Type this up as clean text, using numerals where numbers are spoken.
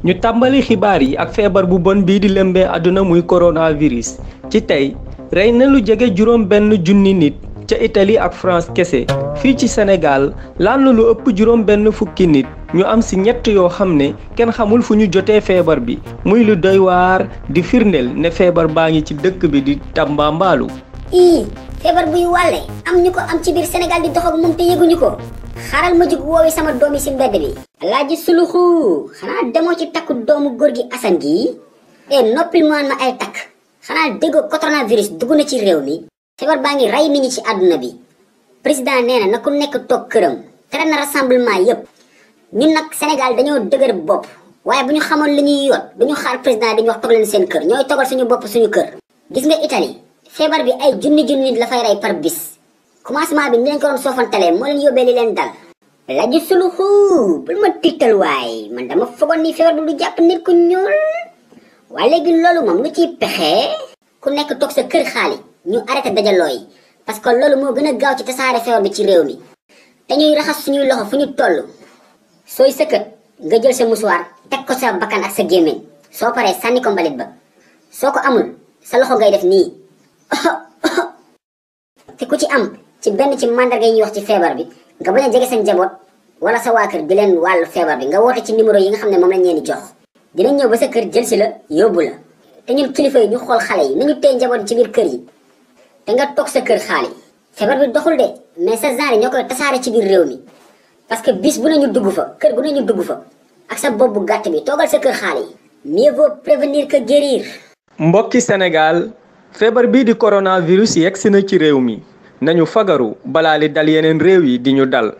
ñu tàmbali xibaar yi ak feebar bu bon bii di lëmbee àdduna muy coronavirus ci tey rey na lu jege juróom benn junni nit ca Italie ak France kese fii ci Sénégal laal na lu ëpp juróom benn fukki nit ñu am si ñett yoo xam ne kenn xamul fu ñu jotee feebar bi muy lu doy waar di firndeel ne feebar baa ngi ci dëkk bi di Tambambalu. feebar buy wàlle am ñu ko am ci biir Sénégal di dox ak moom te yëguñu ko xaaral ma jug woowi sama doom yi si mbedd bi. Alaaji Suluxu xanaa demoo ci takku doomu góor gi Assane gi noppil maan ma ay takk xanaa déggoo coronavirus dugg na ci réew mi. feebar baa ngi rey nit ñi ci àdduna bi président nee na ku nekk toog këram tere na rassemblement yépp ñun nag Sénégal dañoo dëgër bopp waaye bu ñu xamoon li ñuy yoot duñu xaar président dañu wax toog leen seen kër ñooy togal suñu bopp suñu kër. gis nga Italie feebar bi ay junni nit la fay rey par bis commencement bi ni leen ko doon soofantalee moo leen yóbbee li leen dal. Alaaji Suluxu bul ma tiital waay man dama fogoon ni feebar bi du jàpp nit ku ñuul waaye léegi loolu moom lu ciy pexe ku nekk toog sa kër xaali ñu arrêté dajaloo yi parce que loolu moo gën a gaaw ci tasaare feebar bi ci réew mi te ñuy raxas suñuy loxo fu ñu toll sooy sëkkat nga jël sa musuwaar teg ko sa bakkan ak sa gémmiñ soo paree sànni ko mbalit ba soo ko amul sa loxo ngay def nii te ku ci am ci benn ci mandarga yi ñuy wax ci feebar bi nga bañ a jege seen njaboot wala sa waa kër di leen wàllu feebar bi nga woote ci numéro yi nga xam ne moom lañ leen di jox dinañ ñëw ba sa kër jël si la yóbbu la te ñun kilifa yi ñu xool xale yi nañu téye njaboot ci biir kër yi te nga toog sa kër xaali feebar bi doxul de mais sa genre ñoo koy tasaare ci biir réew mi parce que bis bu ne ñu dugg fa kër gu ne ñu dugg fa ak sa bopp bu gàtt bi toogal sa kër xaali mieux vaut prévenir que guérir. mbokki Sénégal feebar bii di coronavirus yegsi na ci réew mi nañu fagaru balaa li dal yeneen réew yi di ñu dal.